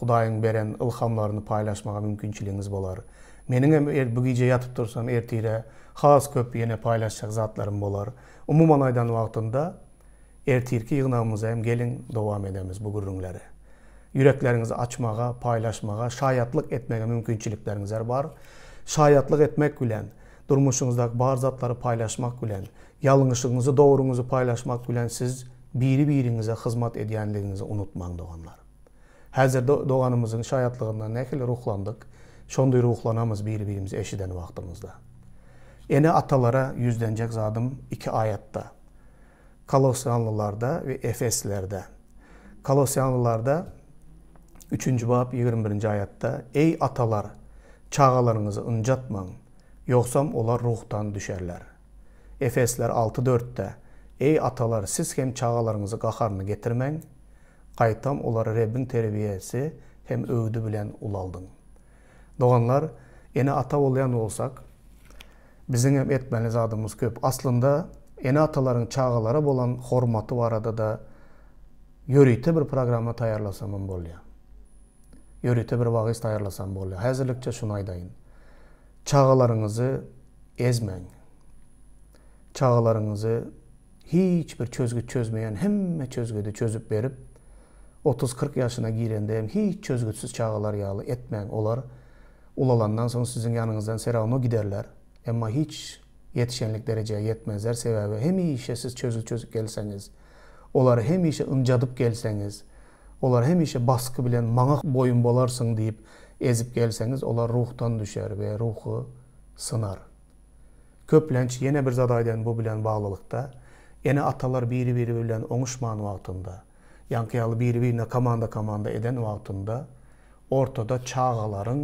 Hudaýyň beren ylhamlaryny paýlaşmaga mümkinçiligiňiz bolar. Meniňem bu gije ýatyp tursam ertire has köp ýene paýlaşjak zatlarym bolar. Umuman aýdan wagtynda ertirki ýygnagymyza hem geliň dowam edemiz bu gürrüňleri. Ýürekleriňizi açmaga, paýlaşmaga, şaýatlyk etmege mümkinçilikleriňizer bar. Şaýatlyk etmek bilen, durmuşyňyzdaky bar zatlary paýlaşmak bilen, ýalňyşyňyzy, dogryňyzy paýlaşmak bilen siz biri-biriňize hyzmat edýänligiňizi unutmaň doganlar. Häzir doganymyzyň şaýatlygyndan nähili ruhlandyk, şondy ruhlanamyz biri-birimizi eşiden wagtymyzda. Ene-atalara ýüzlenjek zadym iki aýatda. Kolosýanlylarda we Efeslerde. Kolosýanlylarda üçünji bap 21-nji aýatda, Eý atalar, çagalaryňyzy ynjatmaň, ýogsam olar ruhdan düşerler. Efesler alty dörtde, Eý atalar, siz hem çagalaryňyzy gaharyny getirmäň, gaýtam olary Rebbiň terbiýesi hem öwüdi bilen ulaldyň. Doganlar, ene-ata bolýan bolsak, biziňem etmeli zadymyz köp. Aslynda, ene-atalaryň çagalara bolan hormaty barada-da ýörite bir programma taýýarlasamam bolýar. Ýörite bir wagyz taýýarlasam bolýar. Häzirlikçe şuny aýdaýyn. Çagalaryňyzy ezmäň. Çagalaryňyzy hiç bir çözgüt çözmeýän hemme çözgüdi çözüp berip, otuz-kyrk ýaşyna girende hem hiç çözgütsiz çagalar ýaly etmäň. Olar ulalandan soň siziň ýanyňyzdan serawno giderler. Emma hiç ýetişenlik derejä ýetmezler, sebäbi hemişe siz çözgüt çözüp gelseňiz, olary hemişe ynjadyp gelseňiz, olary hemişe basgy bilen maňa boýun bolarsyň diýip ezip gelseňiz, olar ruhdan düşer we ruhy synar. Köplenç, ýene bir zat aýdaýyn bu bilen baglylykda, ene-atalar biri-biri bilen oňuşman wagtynda, ýaňky ýaly biri-birine komanda-komanda eden wagtynda, ortada çagalaryň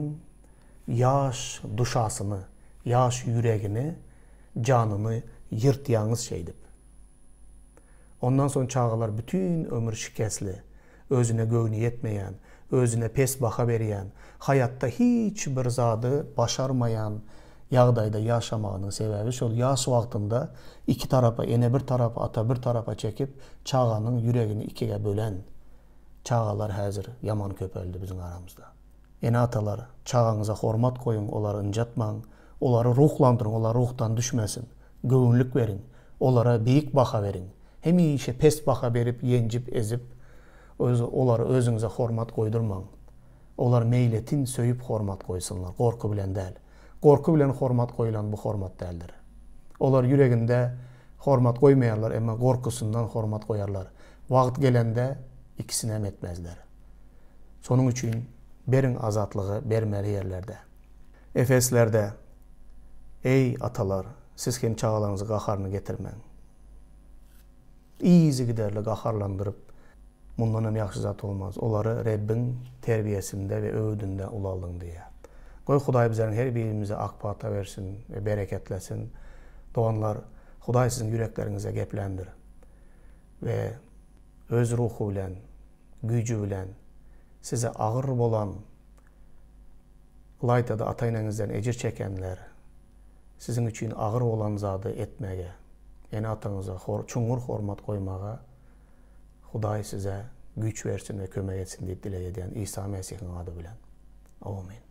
ýaş duşasyny, ýaş ýüregini, janyny ýyrtýaňyz şeýdip. Ondan soň çagalar bütin ömür şikesli, özüne göwni ýetmeýän, özüne pes baha berýän, haýatda hiç bir zady başarmaýan ýagdaýda ýaşamagynyň sebäbi şol ýaş wagtynda iki tarapa, ene bir tarapa, ata bir tarapa çekip, çaganyň ýüregini ikige bölen çagalar häzir ýaman köpeldi biziň aramyzda. Ene-atalar, çagaňyza hormat goýuň, olary ynjatmaň, olary ruhlandyryň, olar ruhdan düşmesin. Göwünlik beriň, olara beýik baha beriň. Hemişe pes baha berip, ýenjip, ezip, öz olary özüňize hormat goýdurmaň. Olar meýletin söýüp hormat goýsunlar, gorky bilen däl. Gorky bilen hormat goýlan bu hormat däldir. Olar ýüreginde hormat goýmaýarlar, emma gorkusyndan hormat goýarlar. Wagt gelende ikisinem etmezler. Şonuň üçin beriň azatlygy bermeli ýerlerde. Efeslerde, Eý, atalar, siz hem çagalaryňyzy gaharyny getirmäň. Yzygiderli gaharlandyryp, mundan hem ýagşy zat bolmaz. Olary Rebbiň terbiýesinde we öwüdinde ulaldyň diýýär. Goý, Hudaý bizleriň her birimize ak pata bersin we bereketlesin. Doganlar, Hudaý siziň ýürekleriňize gepländir we Öz Ruhy bilen, güýji bilen size agyr bolan, ylaýta-da ata-eneňizden ejir çekenler, siziň üçin agyr bolan zady etmäge, ene-ataňyza çuňňur hormat goýmaga Hudaý size güýç bersin we kömek etsin diýip dileg edýän Isa Mesihiň ady bilen. Amin.